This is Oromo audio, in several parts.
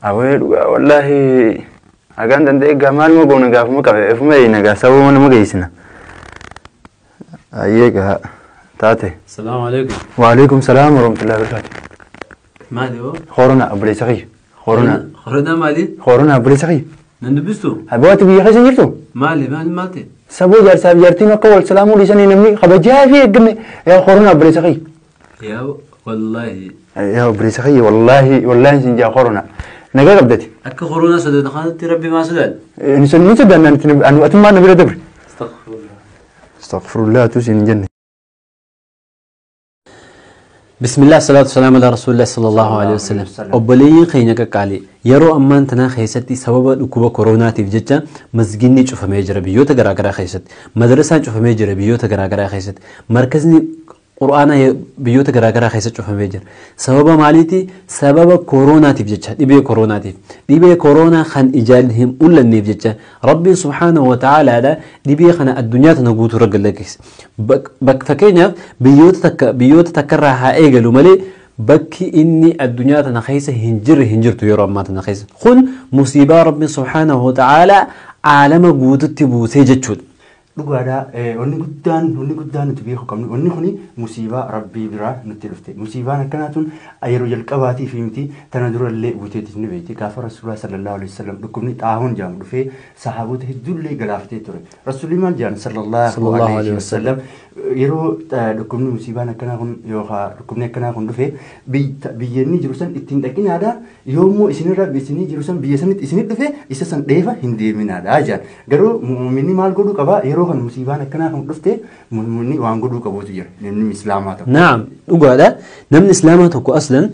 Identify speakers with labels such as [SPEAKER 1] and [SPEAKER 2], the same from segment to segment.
[SPEAKER 1] Awee dhugaa wallaahi hagaan danda'e egaa maaluma goona gaafuma qabe efuma eeyina gaa sababa nama geessina. Ayyee gaa taate.
[SPEAKER 2] Salaamu alaikum.
[SPEAKER 1] Waalaikum salaam warahmatullahi wabarakatuh.
[SPEAKER 2] Maali hoo?
[SPEAKER 1] Horona obboleessa kiyya. Horona.
[SPEAKER 2] Horona maali?
[SPEAKER 1] Horona obboleessa kiyya.
[SPEAKER 2] Nan dubbistu?
[SPEAKER 1] Abbaati biyya keessa hin jirtu?
[SPEAKER 2] Maali maali maal ta'e?
[SPEAKER 1] Saboo jaarsaaf jaartiin akka wal salaamuu dhiisanii namni kabajaa fi eegganne yaa horona obboleessa kiyya.
[SPEAKER 2] Yaa wallaahi.
[SPEAKER 1] Yaa obboleessa kiyya wallaahi wallaahi sin jaa horona. Nagaa qabdati.
[SPEAKER 2] Akka koronaa sodaatu kanatti rabbi maa sodaadha?
[SPEAKER 1] Ni sodaanna atummaa na bira dabre.
[SPEAKER 2] Astaghfirullah.
[SPEAKER 1] Astaghfirullah tu sin hin jenne.
[SPEAKER 2] Bismillah salatu salamu ala rasulillah sallallahu alaihi wasallam. Obboleeyyiin keenya qaqqaalii yeroo ammaan tanaa keessatti sababa dhukkuba koronaatiif jecha masginni cufamee jira biyyoota garaagaraa keessatti, madrasaan cufamee jira biyyoota garaagaraa keessatti, markazni qur'aanaa biyyoota garaagaraa keessatti cufamee jira. Sababa maaliiti? Sababa koronaatiif jecha, dhibee koronaatiif. Dhibee koronaa kan ijaan hin mul'anneef jecha Rabbiin subhaanahu wa ta'aalaadha dhibee kana addunyaa tana guutuu irra gad-lakkise. Fakkeenyaaf biyyoota takkarraa haa eegalu malee bakki inni addunyaa tana keessa hin jirre hin jirtu yeroo ammaa tana keessa. Kun musiibaa Rabbiin subhaanahu wa ta'aalaa aalama guututti buusee jechuudha.
[SPEAKER 1] Dhugaadhaa wanni guddaan nuti beekuu qabnu wanni kuni musiibaa rabbii biraa nutti dhufte. Musiibaan akkanaa tun yeroo jalqabaatii fi miti tana durallee buuteetis ni beekti. Gaafa Rasuulaa sallallahu alaihi wasallam dhukkubni xaahuun jedhamu dhufee sahaabota hedduullee galaafatee ture. Rasuulli maal jedhan sallallahu alaihi wasallam yeroo dhukkubni musiibaan akkanaa kun yookaan dhukkubni akkanaa kun dhufee biyya inni jiru san ittiin dhaqinaadha. Yoommoo isinirra isinii jiru san biyya sanitti isinit dhufe isa san dheefa hin deeminaadha jedhan. Garuu mu'uminni maal godhuu qaba yeroo kan musiibaan akkanaa kan dhufte mu'uminni waan godhuu qabuutu jira. Namni islaamaa tokko.
[SPEAKER 2] Naam dhugaadha. Namni islaamaa tokko aslan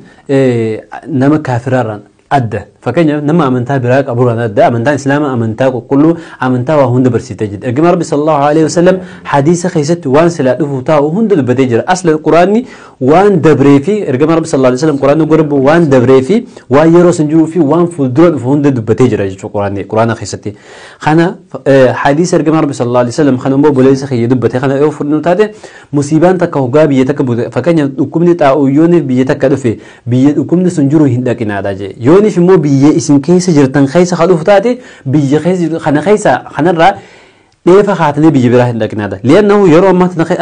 [SPEAKER 2] nama kaafiraarraan adda. Fakkeenyaaf nama amantaa biraa qaburraan adda. Amantaan islaamaa amantaa qulqulluu amantaa waa hunda barsiitee jirti. Ergamaa Rabbi sallallahu alaihi wasallam hadiisa keessatti waan silaa dhufu taa'u hunda dubbatee jira. Aslan quraanni waan dabree fi ergamaa Rabbi sallallahu alaihi wasallam quraanni gorbu waan dabree fi waan yeroo san jiruu fi waan fuuldura dhufu hunda dubbatee jira jechuudha quraanni quraana keessatti. Kana hadiisa ergamaa Rabbi sallallahu alaihi wasallam kana immoo obboleessa kiyya dubbate kana yoo fudhannu taate musiibaan takka hoggaa biyya takka buute fakkeenyaaf dhukkubni xaa'uu yooniif biyya takka dhufe biyya dhukkubni sun jiru hin dhaqinaadha jee. Yooniif immoo biyya isin keessa jirtan keessa ka dhufu taate biyya keessa kana keessa kanarraa dheefa kaatanii biyya biraa hin dhaqinaadha. Li'annahu yeroo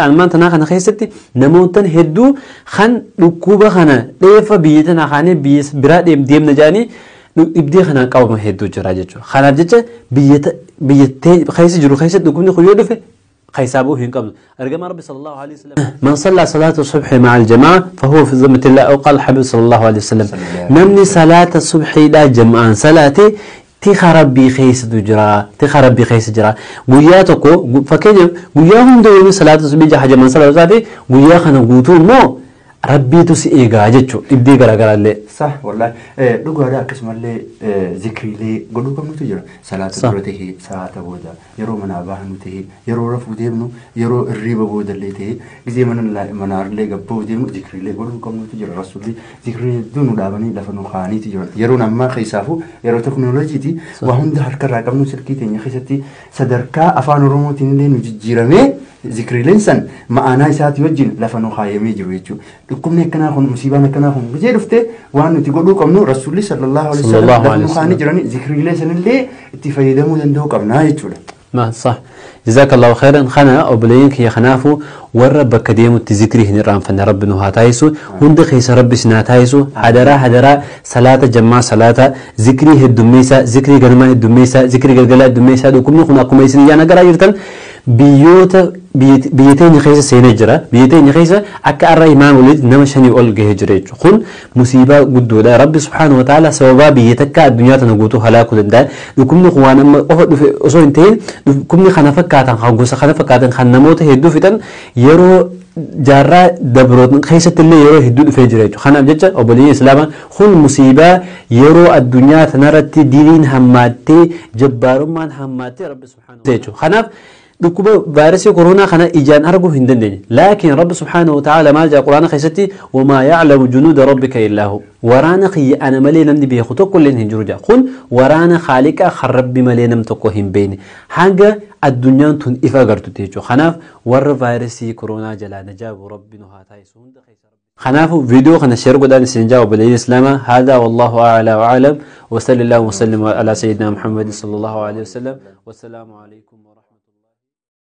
[SPEAKER 2] ammaa tanaa kana keessatti namootan hedduu kan dhukkuba kana dheefa biyya tanaa kaanee biyya biraa deemna jedhanii dhibdee kanaan qabama hedduu jira jechuudha. Kanaaf jecha biyya keessa jiru keessatti dhukkubni kun yoo dhufe خيسابوه ينقبض. أرجم ربي صلى الله عليه وسلم من صلى صلاة الصبح مع الجماعة فهو في ذمة الله، أو قال الحبيب صلى الله عليه وسلم نمني صلاة الصبح لا جمعان صلاتي تخربي خيس دجرا تخربي خيس جرا وياتكو فكيف وياهم دوي صلاة الصبح جه جمعان صلاة ويا خنا قوتو مو ربي تسي إيجا جتشو إبدي غرا غرا اللي
[SPEAKER 1] صح والله دوغا قسم اللي ذكري لي قدو كم تجرا صلاة برته صلاة بودا يرو منا باهنته يرو رفو ديمنو يرو الريبة بودا اللي تهي زي من منار اللي قبو ديمنو ذكري لي قدو كم تجرا رسولي ذكري دونو دابني لفنو خاني تجرا يرو نما خيسافو يرو تكنولوجي تي وهم ده هركر رقم سلكي تني خيستي صدركا أفان رومو تين لي نجيرمي ذكري لنسن ما أنا ساعات وجين لفنو خايمي جويتشو لكم نكنا خن مصيبة نكنا خن بزيد رفته وأنا تقولوا كم رسول الله صلى الله عليه وسلم لفنو خاني جراني ذكري لنسن اللي اتفايدة مودن كم نايتشوله
[SPEAKER 2] ما صح جزاك الله خيرا خنا أوبلينك يا خنافو ورب كديم التذكري هن رام فن رب نهاتايسو هند خيس رب سناتايسو حدرا حدرا صلاة جماعة صلاة ذكري هدميسا ذكري غنما هدميسا ذكري غلغلا هدميسا دوكم نخنا كميسن يانا غرا يرتن بيوت بيتين خيسة سينجرة بيتين خيسة أكأر إمام ولد نمشني أول جهجرة خن مصيبة جدودة رب سبحانه وتعالى سببا بيتك الدنيا تنقوته هلاك ودندا لكم نخوان أما أصلا انتين لكم خنفك كاتن خجوس خنفك كاتن خنموت هدو فتن يرو جارة دبروت خيسة اللي يرو هدو فجرة خنا بجد أبولي إسلاما خن مصيبة يرو الدنيا تنرت دين هماتي جبار من هماتي رب سبحانه وتعالى خنف دكوبا فيروس كورونا خنا إيجان أرجو هندن لكن رب سبحانه وتعالى ما جاء قرآن خيستي وما يعلم جنود ربك إلا هو ورانا خي أنا ملي نمدي بيخطو كل هنجرجا خن ورانا خالق خرب ملي نمتقوهم بيني حاجة الدنيا تن إفاقرتو تيجو خناف ور فيروس كورونا جلا نجاب ربنا هاتاي خناف فيديو خنا شير قدان سنجا وبلي الإسلام هذا والله أعلى وأعلم. Wa sallallahu wa sallam ala sayyidina Muhammad sallallahu alaihi wasallam. Wassalaamu alaikum wa rahmatullahi.